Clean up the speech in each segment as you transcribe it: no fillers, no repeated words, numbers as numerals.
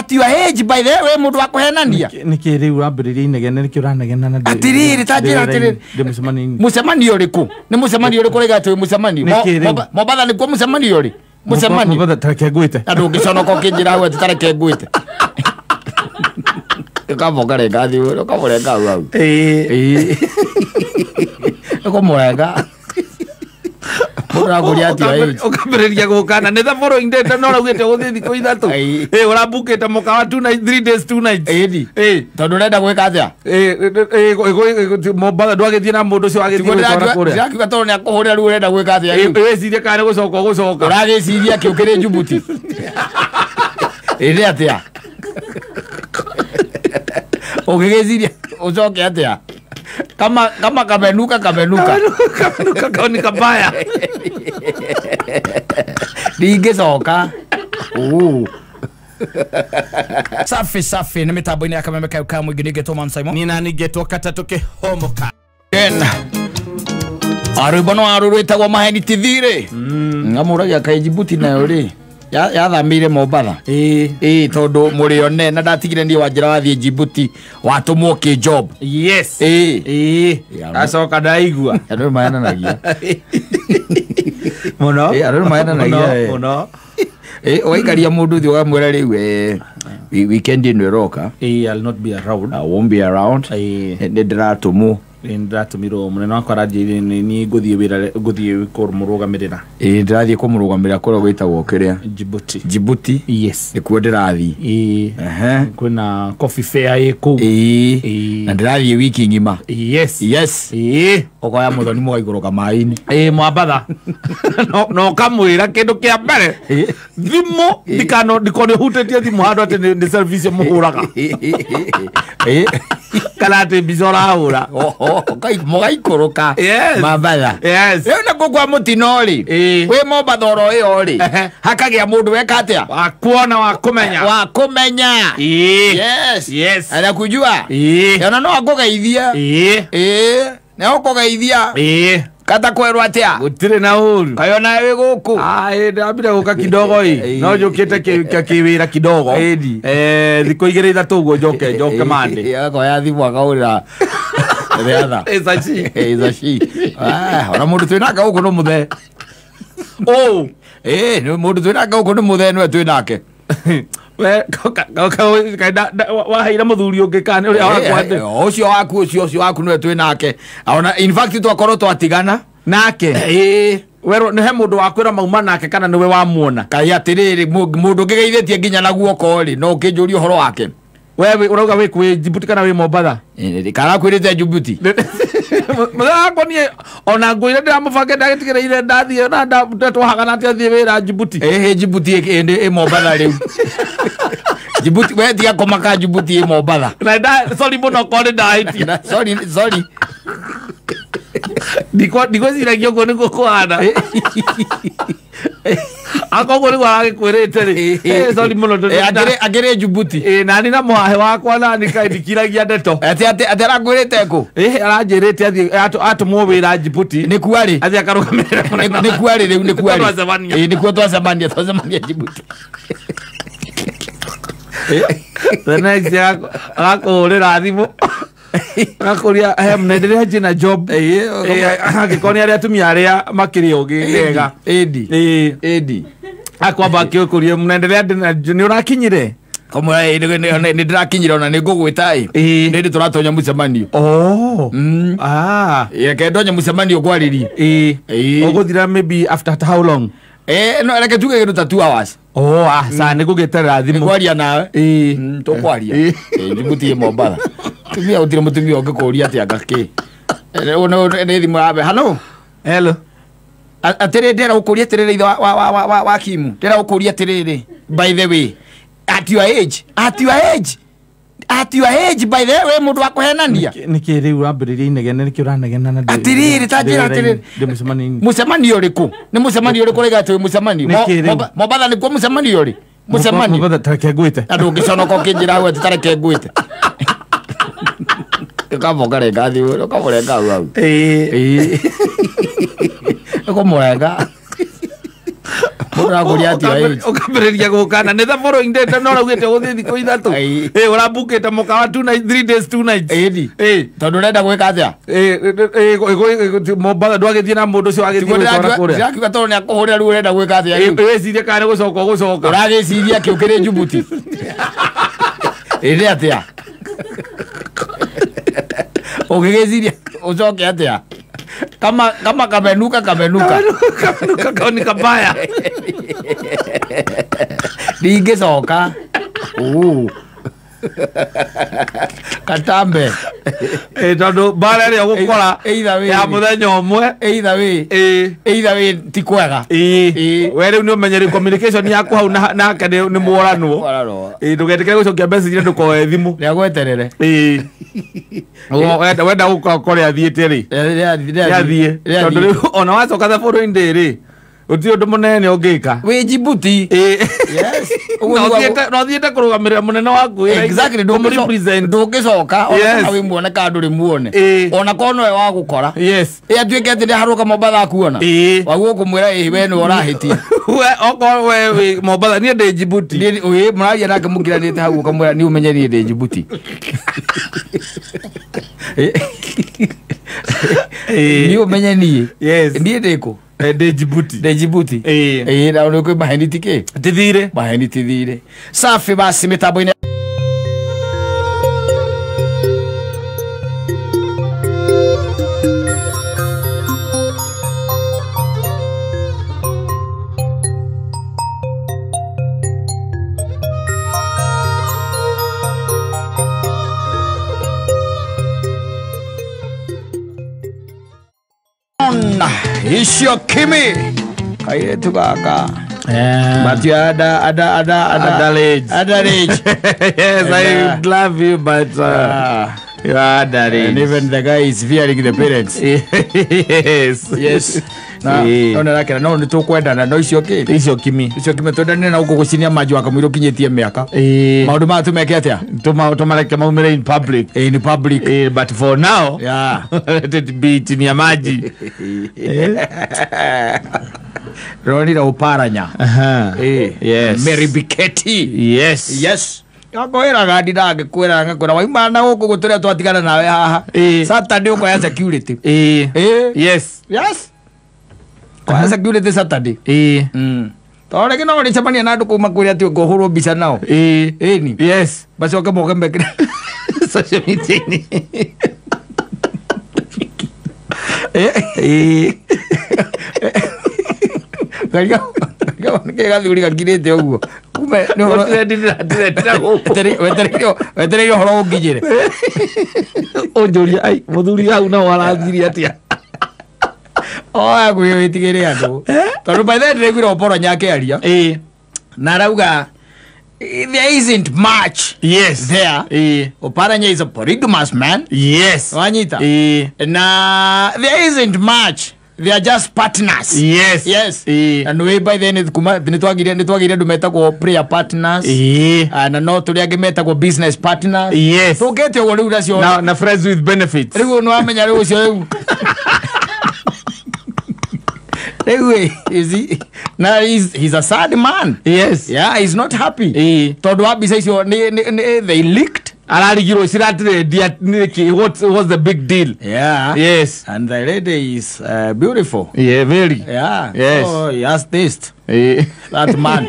At your age, by the way, mundu wa kuhenania. Niki riu wambiriria inegene niki uranegena na atiriri ta njira atiriri ndi mucemanio. Mucemanio uriku? Ni mucemanio uriku rega ati mucemanio? Mombatha nikuo mucemanio uri? Mucemanio. Mombatha tareke ngwite. Na ndungiconoka ukinjira hau ati tareke ngwite. Ukamurenga thiu, ukamurenga hau. Ĩĩ. Ukamurenga. Ukambĩrĩria gũkana nĩ the following day no ũraugĩte gũthiĩ thikũ ithatũ. Ĩ ũrambukĩte mũkawa 2 nights 3 days 2 nights. Ĩni. Tondũ ũrenda gwĩka atĩa? Ĩ Mombatha ndwagĩthiĩ na mũndũ ũcio wagĩthiĩ gwĩtwara kũrĩa. Ndirakiuga tondũ nĩ akũhũrĩra rĩu ũrenda gwĩka atĩa rĩu? Wĩcirie kana nĩ gũcoka ũgũcoka. Ũragĩciria kĩ ũkĩrĩ Djibouti? Ĩ nĩ atĩa? Ũgĩgĩciria ũcoke atĩa? Kama kamenuka kamenuka. Kamenuka kaoni kabaya. Ndingĩcoka. Safi safi nĩ mĩtambo-inĩ ya Kameme kayo ka mũingĩ nĩngetwo Man Simon. Nina nĩngetwo Katatũ Kĩhomoka. Arwĩmbo no arũ rwĩtagwo Maheni ti thirĩ. Ngamũragia kaĩ Djibouti nayo rĩ yathamĩire Mombatha. Ĩĩ tondũ mũrĩone na ndatigire niĩ wanjĩra wathiĩ Djibouti watũmwo kĩ job. Yes. Ĩĩ. Ĩĩ. Acoka ndaigua. Andũ nĩ mahenanagia. Mũno. Ĩĩ andũ nĩ mahenanagia. Mũno. Ĩĩ ũgaikaria mũndũ ũthiĩ ũkamwĩra rĩu weekend ĩno ĩroka. Ĩĩ I'll not be around. I won't be around. Ĩĩ. Nĩ ndĩratũmwo. Ndĩratũmirwo mũnene wakwa aranjĩrire nĩ ngũthiĩ wĩra ngũthiĩ kũmũrũgamĩrĩra. Ĩĩ ndĩrathiĩ kũmũrũgamĩrĩra kũrĩa gwĩtagwo kĩrĩa? Djibouti. Djibouti. Yes. Nĩkuo ndĩrathiĩ. Ĩĩ. Kwĩna coffee fair ĩ kũu. Ĩĩ. Na ndĩrathiĩ wiki ng'ima. Yes. Yes. Ĩĩ. Ũkoya mũthoni mũgaikũrũka maĩ-inĩ. Ĩĩ Mwambatha. No ũkamwĩra kĩndũ kĩa mbere. Thimũ ndikone hutĩtie thimũ handũ atĩ nĩ service mũhũraga. Ĩĩ. Kana atĩ mbica ũrahũra. Mũgaikũrũka Mombatha. Yes. Rĩu nakuo kwa mũtino rĩ, wĩ Mombatha oro ĩyo rĩ, hakagĩa mũndũ weka atĩa? Wa kuona wa kũmenya. Wa kũmenya. Yes. Yes. Anakujua. Ĩĩ. Ona no akũgeithie. Ĩĩ. Ĩĩ. Nĩ ũkũgeithia. Ĩĩ. Kata kwerwo atĩa? Gũtirĩ na ũru. Kaĩ onawe wĩ gũkũ? Ĩĩ ndambire gũka kidogo ĩ. No njũkĩte kĩwĩra kidogo. Thikũ igĩrĩ ithatũ ũguo njoke Monday. Akoya thimũ akahũrĩra the other. Ĩzaci. Ĩzaci. Ona mũndũ twĩnake gũkũ nĩ mũthee. Oh. Ĩĩ nĩ mũndũ twĩnake gũkũ nĩ mũthee nĩwe twĩnake. We waheire mũthuri ũngĩ kana ũrĩa wakwa atĩ? Ũcio waku ũcio waku nĩwe twĩnake. Ona in fact twakorwo twatigana nake. Ĩĩ. Werwo nĩ he mũndũ wakwĩra mauma nake kana nĩwe wamuona? Kaĩ atĩrĩrĩ mũndũ ũngĩgeithĩtie nginya na guoko rĩ no ũkĩnjũrie ũhoro wake. We ũrauga wĩ kwĩ Djibouti kana wĩ Mombatha? Kana kwĩrĩte Djibouti. Mũthenya wakwa niĩ ona ngũire ndĩramũbange ndagĩtigĩrĩire ndathiĩ na twahagana atĩ athiĩ wĩra Djibouti. Ĩhĩ Djibouti ĩ Mombatha rĩu. Djibouti we tiga kũmaka Djibouti ĩ Mombatha. Na sorry mũno korwo nĩ ndahĩtia. Sorry sorry. Ndigwĩciragia ũguo nĩguo kũhana. Akoguo nĩguo aragĩkwĩrĩte rĩ. Sorry mũno. Akĩrĩ Djibouti. Ĩĩ nani na mũhahe wakwa nani kaĩ ndikiragia ndeto. Atĩ arakwĩrĩte kũ? Ĩĩ aranjĩrĩte athiĩ atũmwo wĩra Djibouti. Nĩ kuo arĩ? Athiĩ akarũgamĩrĩre mũnene. Nĩ kuo arĩ rĩu nĩ kuo arĩ? Twacemania. Ĩĩ nĩkuo twacemania Djibouti. The next agakũhũrĩra thimũ. Agakũria he mnaendelea aje na job? Angĩkorwo nĩ arĩa atumia arĩa makĩrĩ ũgĩ wega. Ĩndi. Ĩndi. Akwamba akĩũkũria mnaendelea nĩ ũrakinyire? Kamũra nĩ ndĩrakinyire ona nĩ ngũgwĩta ĩ. Ĩĩ. Nĩ tũratonya mũcemanio. Oh. Reke ndonye mũcemanio ngwarĩrie. Ĩĩ. Ĩĩ. Ũgũthira maybe after how long? No reke tuge kĩndũ ta 2 hours. Oh, sa nĩ ngũgĩterera thimũ. Nĩngwaria nawe. Ĩĩ. Tũkwaria. Ĩĩ Djibouti ĩ Mombatha. Tumia gũtirĩ mũtumia ũngĩkũria atĩ anga kĩ. Nĩ thimũ yabe. Hello. Hello. Atĩrĩ ndĩrenda gũkũria atĩrĩrĩ ithe wa Kimu. Ndĩrenda gũkũria atĩrĩrĩ. By the way, at your age, at your age, at your age, by the way, mũndũ wa kũhenania. Niki riu wambĩrĩria inegene nĩkĩ ũranegena na Atĩrĩrĩ ta njĩra atĩrĩrĩ. ndĩ mũcemanio-inĩ. Mũcemanio ũrĩkũ? Nĩ mũcemanio ũrĩkũ rĩga atĩ wĩ mũcemanio? Nĩkĩ rĩu? Mombatha nĩkuo mũcemanio ũrĩ? Mũcemanio. Mombatha tareke ngwĩte. Na ndũngĩconoka ũkĩnjĩra hau atĩ tareke ngwĩte. Ũkamũkarenga thiu, ũkamũrenga hau hau. Ĩĩ. Ĩĩ. Ũkamũrenga. Mũndũ arakũria atĩa age? Ũkambĩrĩria gũkana nĩ the following day no ũraugĩte gũthiĩ thikũ 3. Ĩĩ. Ĩ ũrambukĩte mũkawa 2 nights 3 days 2 nights. Ĩni. Ĩ. Tondũ ũrenda gwĩka atĩa? Ĩ Mombatha ndwagĩthiĩ na mũndũ ũcio wagĩthiĩ gwĩtwara kũrĩa. Ndirakiuga tondũ nĩ akũhũrĩra rĩu ũrenda gwĩka atĩa rĩu? Wĩcirie kana nĩ gũcoka ũgũcoka. Ũragĩciria kĩ ũkĩrĩ Djibouti? Ĩ nĩ atĩa? Ũngĩgĩciria ũcoke atĩa? Kama kamenuka kamenuka. Kamenuka kau ni kabaya. Ndingĩcoka. Katambe. Tondũ mbara ĩrĩa ũgũkora ya mũthenya ũmwe. Either way. Either way ti kwega. Ĩ. We rĩu nĩ ũmenyere communication yaku hau nake nĩ mworanwo. Ĩ ndũgetĩkĩre gũcokia message na ndũkoe thimũ. Nĩagweterere. Ĩ. Wenda gũka kũrĩa athiĩte rĩ. Nĩathiĩ. Tondũ rĩu ona wacoka the following day rĩ, gũtirĩ ũndũ mũnene ũngĩka. Wĩ Djibouti. Ĩ. Yes. No ũthiĩte kũrũgamĩrĩra mũnene waku wĩra-inĩ. Exactly, Kũmũ-represent. ndũngĩcoka ona Yes. kana wĩ muone kana ndũrĩ muone. Ĩ. Ona korwo nowe wa gũkora. Yes. Ĩ atuĩke atĩ nĩaharũka Mombatha akuona. Ĩ. Waguo ũkũmwĩra ĩ we nĩwe ũrahĩtia. We okorwo we wĩ Mombatha niĩ ndĩ Djibouti. Niĩ ĩ mũraria nake mũkiranĩte hau ũkamwĩra niĩ ũmenye niĩ ndĩ Djibouti. Ĩ. Niĩ ũmenye niĩ. Yes. Niĩ ndĩ kũ? Ndĩ Djibouti. Ndĩ Djibouti. Ĩ. Ĩ na nĩ kwĩ maheni ti kĩ? Ti thirĩ. Maheni ti thirĩ. Safi basi mĩtambo-inĩ. Icio kimi kairĩtu gaka but you ada ada ada ada Underage. Underage. Yes, I would love you, but you are underage. And even the guy is fearing the parents. Yes. Yes. Na no narakera no nĩtũkwendana no icio kĩ? Icio kimi. Icio kimi twendane na gũkũ gũcinia manji wa kamũira ũkinyĩtie mĩaka. Maũndũ maya tũmeke atĩa? Tũmareke maumĩre in public. In public. But for now, yeah. Let it be chini ya maji. Ronira Oparanya. Yes. Mary Biketi. Yes. Yes. Ngakwĩraga ndindaga ngĩkwĩra ngakwĩra wauma na gũkũ gũtũrĩa twatigana nawe haha. Saturday ũkoya security. Yes. Yes. Koya security Saturday. Tondũ rĩngĩ no ũrĩcemania na andũ kuma kũrĩa atĩ ũkũhũrwo mbica nao. Ĩni. Yes. Macoke moke mekĩre social media-inĩ. Nĩkĩ gathuri gakirĩte ũguo? Kume nĩ ũhoro wetereire ũhoro ũnginyĩre. Ũnjũria ai mũthuri hau nao arathirie atĩa? Oya kwĩ wĩtigĩre andũ. Tondũ by the way ndĩraiguire Oparanya akĩaria. Na arauga there isn't much. Yes. There. Oparanya is a polygamous man. Yes. Wanyita. Na there isn't much. They are just partners. Yes. Yes. And we by then nĩtwagire andũ metagwo prayer partners. Na no tũrĩa angĩ metagwo business partners. Yes. Tũkĩte ũguo rĩu nacio. Na friends with benefits. Rĩu nĩ wamenya rĩu ũcio rĩu. Rĩu is he now he's a sad man. Yes. Yeah, he's not happy. Tondũ wa mbica icio they leaked. Ararigirwo ciratrend nĩkĩ? What's the big deal? Yeah. Yes. And the lady is beautiful. Yeah, very. Yeah. Yes. So he has taste. That man.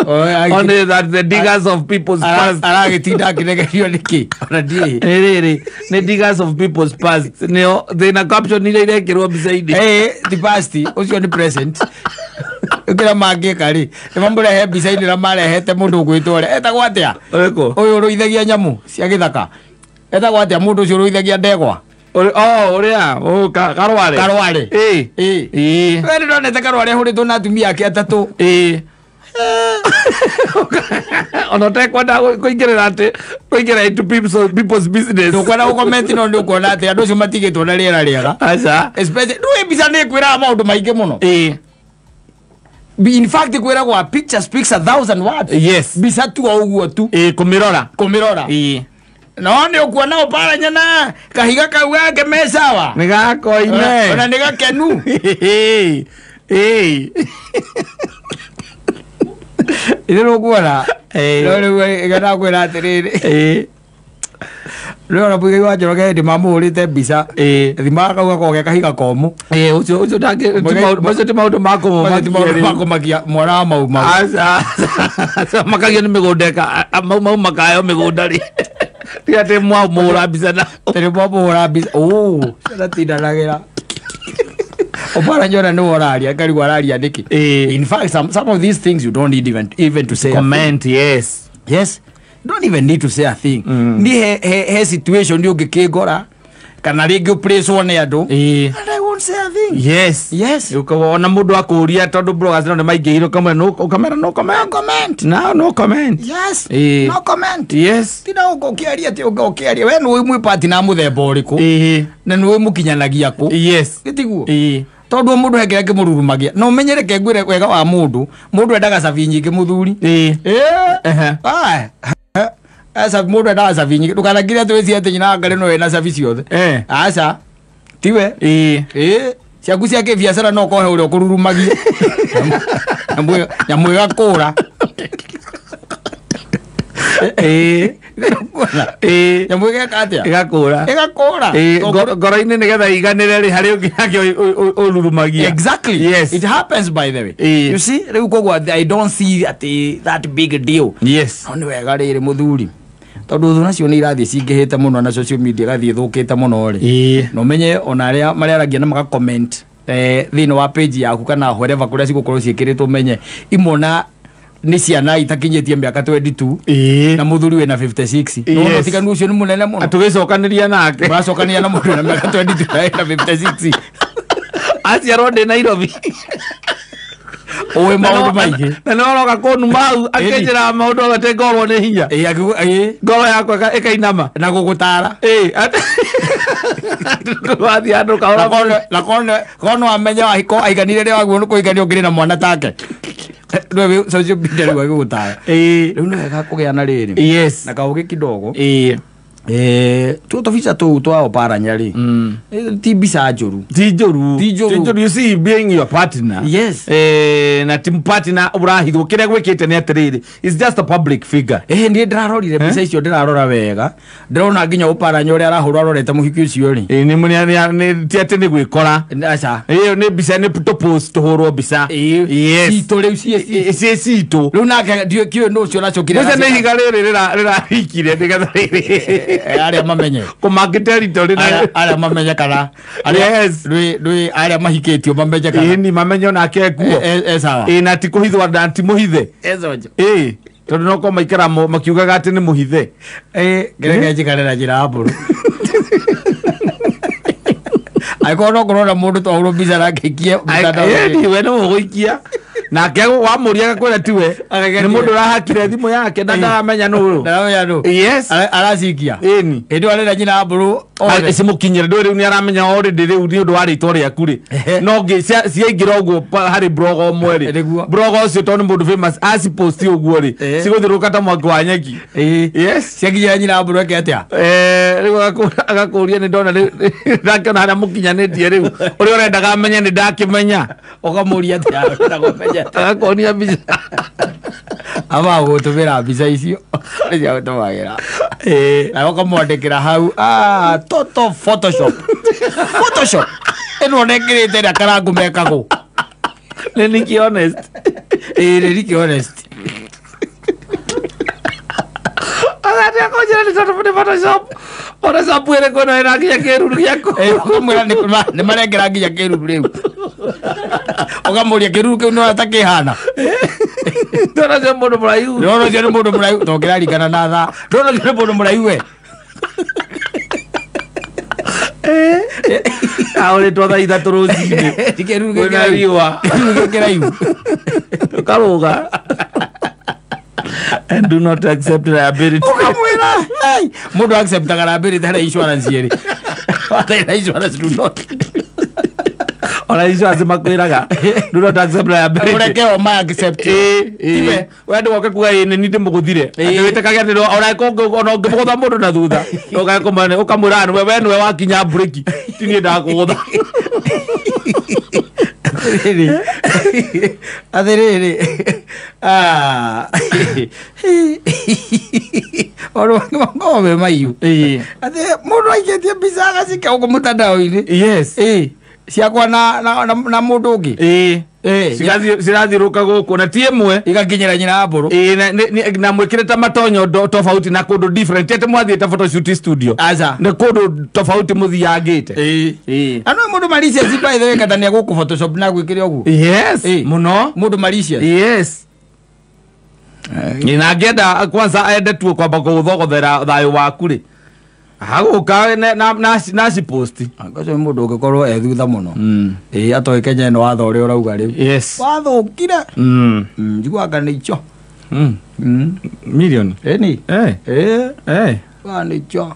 Only that the diggers of people's past. Aragĩtinda akĩregerio nĩkĩ? Ona ndiĩ. Rĩrĩ, nĩ diggers of people's past. Nĩo thĩna caption iria irekĩrwo mbica-inĩ. Ti past, ũcio nĩ present. Ũkĩra mangĩka rĩ, nĩ mamũrehe mbica-inĩ na marehete mũndũ ũgwĩtwo ũrĩa. Etagwo atĩa? Ũrĩkũ? Ũyũ ũrũithagia nyamũ cia gĩthaka. Etagwo atĩa mũndũ ũcio ũrũithagia ndegwa? Oh, ũrĩa, Karware. Karware. Ĩ. We nĩndonete Karware ahũrĩtwo na atumia ake atatũ. Ĩ. Ona ũtekwenda kũingĩrĩra atĩ kũingĩra into people's business. Ndũkwenda gũcomment no nĩ ũkuona atĩ andũ acio matigĩtwo na rĩera rĩega. Aca. Especially ndũĩ mbica nĩ ĩkwĩraga maũndũ maingĩ mũno. In fact kwĩragwo a picture speaks 1,000 words. Yes. Mbica tu o ũguo tu. Kũmĩrora. Kũmĩrora. No nĩ ũkuona Oparanya na kahiga kau gake me sawa. Nĩ gakoime. Ona nĩ gakenu. Ithe nũkuona no rĩu ĩgana kwĩra atĩrĩrĩ rĩu ona Mũigai wa Njoroge hĩndĩ mamũhũrĩte mbica thima kau gakoragwo ge kahiga komũ. Ũcio ũcio macio ti maũndũ ma kũmakia mwana wa Mau Mau. Aca makagio nĩ mĩgũnda Mau Mau makayo mĩgũnda rĩ ti atĩ mwamũhũra mbica na tĩ mwamũhũra mbica cianatindanagĩra Oparanya nĩ ũraria ngarigwo araria nĩkĩ. In fact some of these things you don't need even to say comment. Yes, yes, you don't even need to say a thing. Ni he situation ni ũngĩkĩngora kana rĩngĩ ũpraiswo nĩ andũ and I won't say a thing. Yes, yes, ukona mũndũ akũria tondũ bloggers no nĩ maingĩhirwo kamwe no ũkamera no comment, no comment, no no comment. Yes, no comment. Yes, tina ũkĩaria ti ũkĩaria we nĩ mwĩ party na mũthemba ũrĩkũ na nĩ mũkinyanagia kũ. Yes, gĩtiguo tondũ mũndũ he kĩrĩa kĩmũrurumagia na ũmenyere ke ngwĩre wega wa mũndũ mũndũ endaga cabi nyingĩ mũthuri. Mũndũ endaga cabi nyingĩ ndũkanakire atĩ wĩcirie atĩ nyina wa Ngarĩ no ena cabi ciothe. Aca tiwe ciaku cia kĩbiacara no ũkohe ũrĩa ũkũrurumagia nyamũ ĩgakũra nyamũ ĩgeka atĩa ĩgakũra ĩgakũra ngoro-inĩ nĩgetha iganĩre rĩ harĩ ũngĩ nake ũrurumagia. Exactly. Yes, it happens by the way. You see rĩu koguo I don't see atĩ that big deal. Yes, no nĩ wega rĩrĩ mũthuri tondũ thũ nacio nĩ irathiĩ cingĩhĩte mũno na social media ĩgathiĩ ĩthũkĩte mũno rĩ na ũmenye ona arĩa marĩaragia na maka comment thĩinĩ wa page yaku kana wherever kũrĩa cigũkorwo ciĩkĩrĩtwo ũmenye imwe nĩ ciana itakinyĩtie mĩaka 22 na mũthuri wĩna 56. No ũtiganu ũcio nĩ mũnene mũno tũgĩcokanĩria nake ũracokanĩria na mũndũ wĩna mĩaka 22 na 56 aciarwo ndĩ Nairobi ũĩ maũndũ maingĩ na nĩ ũroka kũnuma hau akĩnjĩra maũndũ atĩ ngorwo nĩ hinya ngoro yakwa ĩkainama na gũgũtara wathiĩ handũ kahora na kono amenya aiganire rĩrĩa wagwo nĩ kũhikania ũkĩrĩ na mwana take rĩu social media rĩu agĩgũtara rĩu nĩ wega kũgĩa na rĩrĩ. Yes, na kaũgĩ kidogo tuo tũbica tũu twa Oparanya rĩ ti mbica njũru ti njũru ti njũru. You see being your partner. Yes, na ti partner ũrahithwo kĩrĩa gwĩkĩte nĩ atĩrĩrĩ it's just a public figure. Niĩ ndĩrarorire mbica icio ndĩrarora wega ndĩrona nginya Oparanya ũrĩa arahũrwo arorete mũhiki ũcio rĩ nĩ ti atĩ nĩ gwĩkora. Aca ĩyo nĩ mbica nĩ tũpost tũhũrwo mbica. Yes, citũ rĩu ciĩ citũ rĩu nake ndiũĩ nũ ũcio ũracokire mbica nĩ ihiga rĩrĩ rĩrahikire nĩgetha rĩrĩ arĩa mamenye kũmaki territory arĩa mamenye kana yes rĩ arĩa mahikĩtio mamenye kana ni mamenye onake ekuo sawa na ti kũhithwo na ti mũhithe tondũ no korwo maikara makiugaga atĩ nĩ mũhithe ngereke njikare na njĩra ya mbũrũ angĩkorwo no kũrona mũndũ twahũrwo mbica nake aikie mtandao-inĩ we nĩ ũgũikia nake wamũria agakwĩra tiwe nĩ mũndũ ũrahakire thimũ yake na ndaramenya nũ ndaramenya nũ. Yes, aracikia ĩni hĩndĩ ĩyo arenda nyina wa mbũrũ othe cimũkinyĩre ndũĩ rĩu nĩ aramenya already rĩu nĩ ũndũ wa rĩtwa rĩaku rĩ no ciaingĩra ũguo harĩ blogger ũmwe rĩ blogger ũcio tondũ nĩ mũndũ famous aciposti ũguo rĩ cigũthiũrũrũka ta mwaki wa nyeki. Yes, ciakinyĩra nyina wa mbũrũ eke atĩa rĩu agakũria nĩ ndona ndakĩona harĩa mũkinyanĩtie rĩu ũrĩa ũrendaga amenye nĩ ndakĩmenya ũkamũria atĩa ũrenda kũmenya agakuonia mbica ama gũtũmĩra mbica icio nĩcio gũtũmagĩra na ũkamwandĩkĩra hau toto photoshop photoshop ĩno nengĩrĩte ĩrĩa karangu mekagwo nĩ Nikki Honest nĩ Nikki Honest agatia kũnjĩra nĩ tondũ nĩ photoshop photoshop ĩrĩkũ ĩno ĩna nginya kĩruru gĩaku ũkamwĩra nĩ marengera nginya kĩruru rĩu ũkamũria kĩruru kĩu nĩwona ta kĩhana ndona ũcio mũndũ mũraihu ndona ũcio nĩ mũndũ mũraihu tondũ kĩraringana na thaa ndona ũcio nĩ mũndũ mũraihu we ahũrĩtwo thaa 3 rũcinĩ kĩruru kwĩna riũa kĩruru kĩraihu ũkarũga and do not accept liability ũkamwĩra mũndũ acceptaga liability harĩa insurance ĩrĩ hatarĩ insurance do not ona insurance makwĩraga do not accept liability ũreke o ma accept we ndũgoke kuga ĩ nĩ niĩ ndĩmũgũthire atĩ wĩtĩkage atĩ ona ũngĩmũgũtha mũndũ na thutha ũkamwĩra we nĩwe wakinya breki ti niĩ ndakũgũtha Atiriri. Atiriri. Ah. Oro ngombe maiu. Ati mundu aigetie mbica agacike uko mutandao-ini. Yes. Ciakwa na mundu ungi. Cirathiũrũka gũkũ na ti ĩmwe igakinyĩra nyina wa mbũrũ. Na mwĩkĩrĩte matonyo tofauti na kũndũ different ati mwathiĩte photoshoot studio. Aca. Nĩ kũndũ tofauti mũthiangĩte. Na no mũndũ malicious by the way katania gũkũ photoshop na gwĩkĩre ũguo. Yes. Mũno. Mũndũ malicious. Yes. Na angĩenda kwanza ende tu kwamba gũgũthogothera thayũ waku rĩ. Agũka na ciposti. Ngacio mũndũ ũngĩkorwo e thutha mũno. Atoĩ Kenya ĩno watho ũrĩa ũrauga rĩu. Yes. Wathũkire. Njiguaga nĩ icho. Milioni. Ĩni. Njiguaga nĩ icho.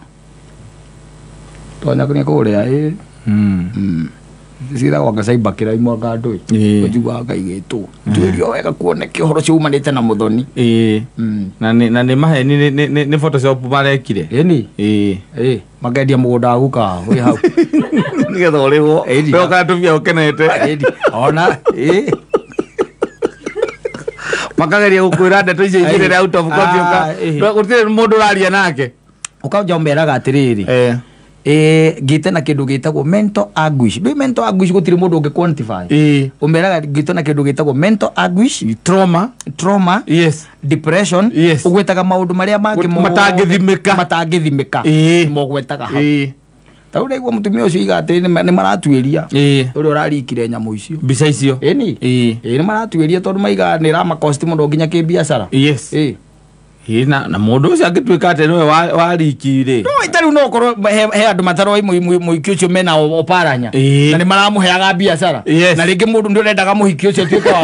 Tonya nĩ kũrĩa Cithagwo anga cyber crime anga ndũĩ. Njiguaga kaigĩtwo. Tuĩrio wega kuoneke ũhoro ũcio umanĩte na Muthoni. Na nĩ maheni nĩ photoshop marekire. Ĩni. Makendia mũgũnda wa guka wĩ hau. Nĩgetha ũrĩhwo. We ũkatubia ũkenete. Ona. Makageria gũkwĩra ndeto icio igĩrĩre out of court ũka. Gũtirĩ mũndũ ũraria nake. Ũkanja ũmeraga atĩrĩrĩ. Ngite na kindu gitagwo mental anguish. Ndui mental anguish gutiri mundu ungi quantify. Umeraga ngite na kindu gitagwo mental anguish, trauma, yes, depression. Yes. Ugwetaga maundu maria mangi matangithimika. Mogwetaga hau. Ta uraigua mutumia ucio iga ati ni maratuiria uria urarikire nyamu icio mbica icio. Eni ni maratuiria tondu maiga ni rama cost muno nginya kibiacara. Yes. Na mundu ucio angituika ati niwe warikire no itari no korwo he andu mataroi muhiki ucio mena oparanya na ni maramuheaga biacara na ringi mundu ndurendaga muhiki ucio atuike wa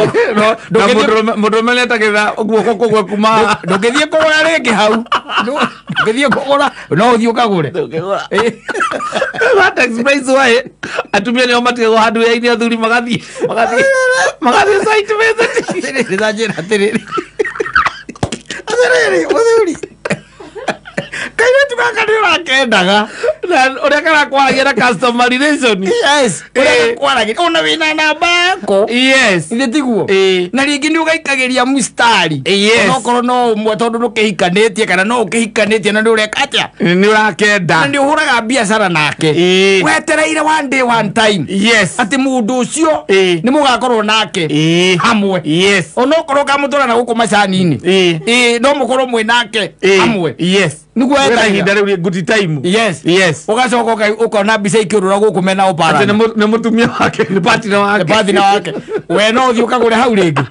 mundu menetagĩrĩra guoko kũgwe kuma ndũngĩthiĩ kũgũra rĩngĩ hau ndũngĩthiĩ kũgũra no ũthiĩ ũkagũre. That explains why atumia nĩo matigagwo handũ wĩra-inĩ athuri magathiĩ site visit. Ndĩranjĩra atĩrĩrĩ atĩrĩrĩ mũthuri kairĩtu gaka nĩ ũrakendaga na ũrĩa karakwaragia na customer relation. Yes. Ũrĩa kwaragia ona wĩna namba yako. Yes. Ithe tiguo. Na rĩngĩ nĩ ũgaikagĩria mustari. Yes. Onokorwo no ũmwe tondũ ndũkĩhikanĩtie kana no ũkĩhikanĩtie na nĩ ũreka atĩa nĩ ũrakenda na nĩ ũhũraga biacara nake. Wetereire one day one time. Yes. Atĩ mũndũ ũcio nĩ mũgakorwo nake hamwe. Yes. Onokorwo ũkamũtwara na gũkũ macani-inĩ no mũkorwo mwĩ nake hamwe. Yes. Niguo etagĩra ihinda rĩu good time. Yes. Yes. Ugacoka ukona mbica ikĩũrũra gũkũ mena ũparanya. Atĩ nĩ mũtumia wake nĩ partner wake. Partner wake. We no ũthiĩ ũkagũre hau rĩngĩ.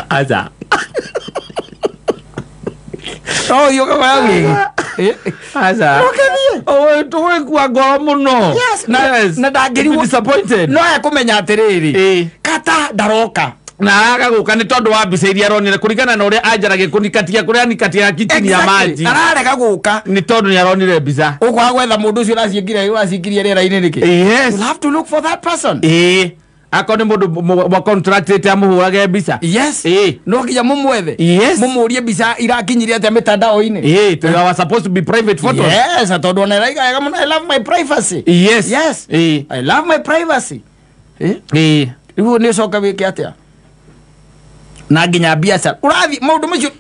Aca. No ũthiĩ ũkagũre hau rĩngĩ. Aca. Ndũkĩthiĩ. Tũgũkua ngoro mũno. Yes. Na ndangĩrigwo disappointed. No ekũmenya atĩrĩrĩ. Kata ndaroka. Na araga guka ni tondu wa mbica iria aronire kuringana na uria anjaragia kunikatia kuria nikatia kitini ya maji ararega guka ni tondu ni aronire mbica ukwaga gwetha mundu ucio uraciingirie rĩera-inĩ nĩkĩ. Yes. You'll have to look for that person. Akorwo ni mundu wa contractĩte amũhũrage mbica. Yes. No nginya mumwethe. Yes. Mumurie mbica irakinyirie atia mitandao-inĩ. They were supposed to be private photos. Yes, tondu ona iraiga wega mũno. I love my privacy. Yes. Yes. I love my privacy. Rĩu nĩ ũcoka wĩke atĩa na nginya biacara urathi maundu macio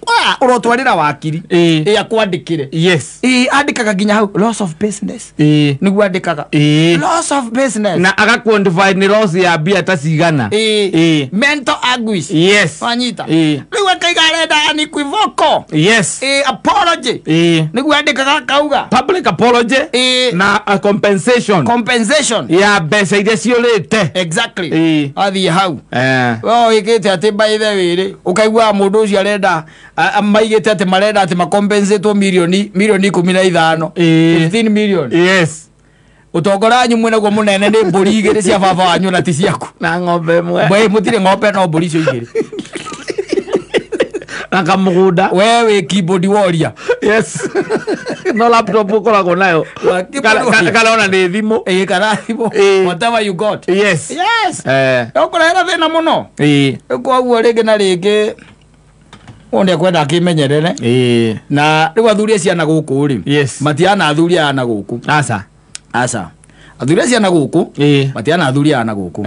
urotwarira wakiri akwandikire. Yes. Andikaga nginya hau loss of business. Niguo andikaga loss of business na aga quantify ni loss ya mbia ta cigana. Mental anguish. Yes. Wanyita riu akaiga arenda unequivocal. Yes. Apology. Niguo andikaga akauga public apology na a compensation ya mbeca iria ciũrĩte. Exactly. Athiĩ hau we wĩkĩte atĩ by the way ukaigua mundu ucio arenda maigite ati marenda ati macompensatwo milioni 15 15 million. Yes. Utongora wanyu mwena guo munene ni mburi igiri cia baba wanyu na ti ciaku na ng'ombe ĩmwe. We mutire ng'ombe no mburi icio igiri na kamugunda. We wi keyboard warrior. Yes. No laptop ukoragwo nayo kana ona ni thimu. Kana thimu. Whatever you got. Yes. Yes. Ukurehera thina muno. Koguo ringi na ringi Onde kwenda akimenyerere. Na riu athuri acio ana guku ri. Yes. Matiana athuri ana guku. Aca. Aca. Athuri acio na gũkũ matiana athuri aya na gũkũ.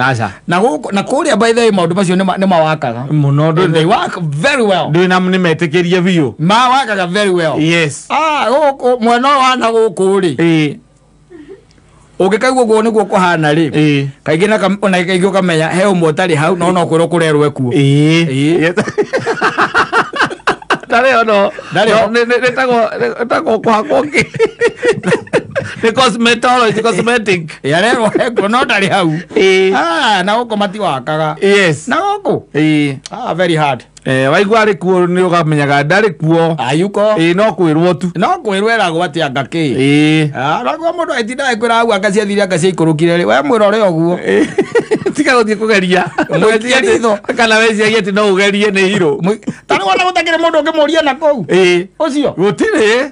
Na gũkũ na kũrĩa by the way maũndũ macio nĩ mawakaga mũno. They work very well. Ndũĩ na nĩ metĩkĩrie biũ. Mawakaga very well. Yes. Gũkũ mwena wa na gũkũ rĩ, ũngĩkaigua ũguo nĩguo kũhana rĩ, kaingĩ na ona kaingĩ ũkamenya he ũmwe ũtarĩ hau no no kwĩrwo kũrerwo ekuo. Ndarĩ ho no nĩtagwo kũhakwo kĩ nĩ cosmetology, cosmetic. Yarerwo ekuo no ndarĩ hau. Na gũkũ matiwakaga. Yes. Na gũkũ very hard. Waigua arĩ kuo nĩ ũkamenyaga ndarĩ kuo. Ayuko. No kwĩrwo tu. No kwĩrwo eragwo atĩ anga kĩ. Naguo mũndũ agĩtinda agĩkwĩra hau anga ciathire anga ciaikũrũkire rĩ, we mwĩrore ũguo. Tiga gũthiĩ kũgeria. Mũikie ritho. Kana wecirie atĩ no ũgerie nĩ hirũ. Ta rĩu ona gũtakĩrĩ mũndũ ũngĩmũria na kũu. Ũcio. Gũtirĩ.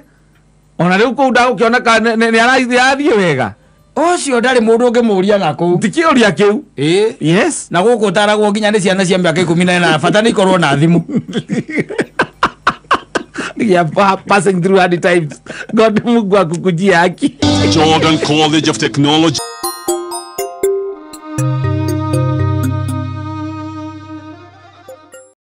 Ona rĩu kũu ndagũkĩoneka nĩ arathiĩ wega. Ũcio ndarĩ mũndũ ũngĩmũria na kũu. Ti kĩũria kĩu. Yes. Na gũkũ ũtaragwo nginya nĩ ciana cia mĩaka 18 bata nĩ ikorwo na thimũ. Yeah, passing through hard times. God Mungu akukujia haki. Jordan College of Technology.